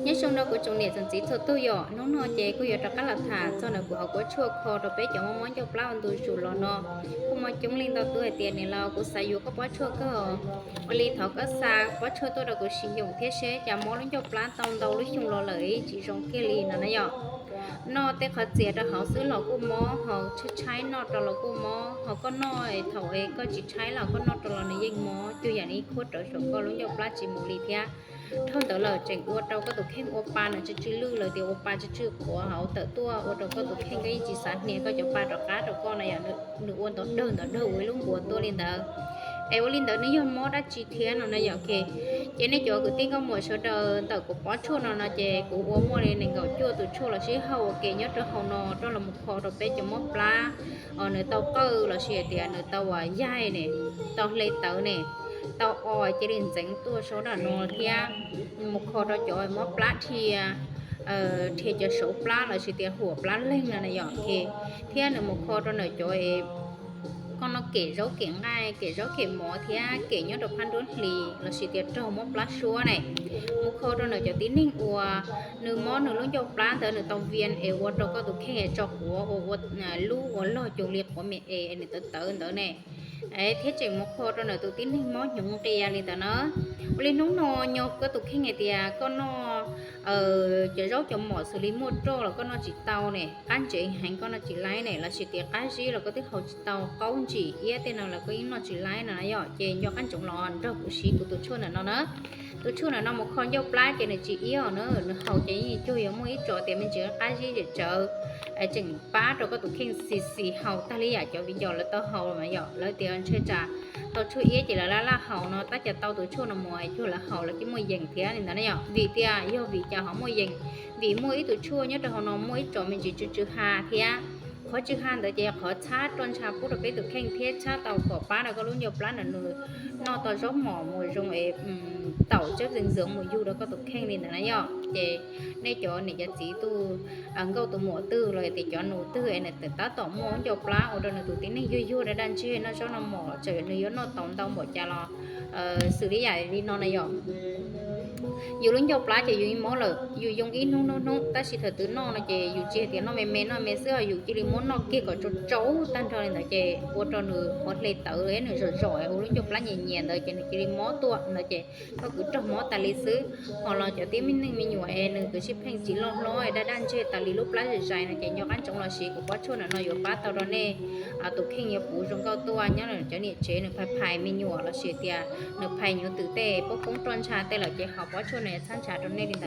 Nyob zoo rau kuv tsoom niam tsoom txiv txhua tus yom, hnub no ces kuj yuav rov qab los tham txog ntawm kuv hauv pob tshuaj kho rau peb cov mob mob ncauj plab ua ntu zus los no. Kuj muaj coob leej ntau tus hais tias niam laus, kuv xav yuav koj pob tshuaj kawg, ua li thov koj xa pob tshuaj tuaj rau kuv sim yoom thiab seb cas mob lub ncauj plab tau ntau lub xyoo los lawm tsis zoo kiag li no na yom. Noj tej qhov txias rau hauv xwb los kuj mob, ho tshaib tshaib noj rau los kuj mob, ho koj noj thaum koj tsis tshaib los koj noj rau los nws yeej mob cuag yam li khuab rawv saum koj lub ncauj plab tsis mus li thiab. Dhau ntawd lawm tseem ua rau koj tus kheej ua pa nws tsw tsw lwj, lawv tias ua pa tsw tsw quav hauv tawm tuaj ua rau koj tus kheej koj yeej tsis xav hnia koj cov pa rov qab rau koj no yom, nws ua ntov dawg ntov dawg ua ib lub npuas tuaj li ntawd. Es ua li ntawd nws yog mob dab tsi thiab no na yom. Ces nej cov kwv tij nkauj muam sawv daws, ntawm kuv pob tshuaj no no ces kuv ua muaj li nees nkaum cuaj tus tshuaj los sib haum ua ke nyob rau hauv no rau los mus kho rau peb cov mob plab, nws tau qawj los sis hais tias nws tau yaig ne, tau hle tawv ne, tau o cia li ntxeev tuaj saum dam no thiab, mus kho rau cov mob plab dhia, dhia cov saud plab los sis tias huam plab leeg no na yom. Thiab nws mus kho rau ntawm cov koj noj kem zaub kem nqaij, kem zaub kem mov thiab kem nyob rau phab nruab hlis los sis tias raug mob plab suab ne, mus kho rau ntawm cov tib neeg uas nws mob nws lub ncauj plab ntawd nws tau vias es ua rau koj tus kheej tso quav ua ua lub ua log cuag li quav me es nws tawv tawv ntawd ne. Thiab tseem mus kho rau ntawm tus tib neeg mob hnyuv nqia li ntawd na. Ua li hnub no nyob koj tus kheej hais tias koj noj cov zaub cov mov xws li muaj roj los koj noj tsis tau ne, qab ntsev heev koj noj tsis laib ne, los sis tias qab zib los koj twb haus tsis tau, qaub ntsim iab tej no los koj yeej noj tsis laib no yom, ces nco qab ntsoov los nrog kuv siv kuv tus tshuaj ntawm no na. Tus tshuaj ntawm no mus kho ncauj plab ces nws tsis iab os na, nws haus ces yeej cuag yuav muaj ib tso tias me ntsis qab zib zem tsawv, tseem pab rau koj tus kheej xis xis haus tag li yam cov viv ncaus lawv tau haus mas yom, lawv tias ntshe tsam tau tshuaj iab ces lawv laj laj haus no, tab cas tau tus tshuaj no mus cuag lawv haus lawv kuj muaj yees thiab li ntawd na yom. Vim tias yog vim cas ho muaj yees, vim muaj ib tus tshuaj nyob rau hauv no muaj ib tso me ntsis tsw tsw ha thiab. Qhov tsw ha ntawd ces yog qhov txhab roj ntsha pub rau peb tus kheej thiab txhab tau kom pab rau koj lub ncauj plab ntawm nws noj tau zaub mov mus zoo es taum tsab zees ntxwv mus yug rau koj tus kheej li ntawd na yom. Ces nej cov niam cov txiv tus nkauj tus muam twg los tias cov nus twg es nws tab tom muaj lub ncauj plab ua rau nws tus tib neeg yuag yuag daj daj ntseg noj zaub noj mov, txawm nws yuav noj tau ntau npaum cas los xws li yam li no na yom. Yus lub ncauj plab ces yus mob lawm yus yoo ib hnub hnub hnub, tab sis thaum twg noj no ces yus tsis hais tias noj me me noj me xwb, yus cia li muab noj kiag kom tsau tsau tag nrho li ntawd ces ua rau nws qhuav hle tawv nws zom zom ua lub ncauj plab nyias nyias ntawd ces nws cia li mob tuaj ntawd ces koj kwv raug mob tas li xwb. Ho los cov tib neeg me nyuam es nws tus sib pheej tsis loj hlob daj daj ntseg tas li lub plab zais zais no ces nco qab ntsoov los siv kuv pob tshuaj ntawm no yuav pab tau rau nej tus kheej yuav puv zoo nkauj tuaj. Nyob cov niam tsev nws phais phais me nyuam los sis tias nws phais nyuv twm tej poob poob roj ntsha tej lawm ces ho pob tshuaj no yuav txhab ntshav rau nej li ntawd.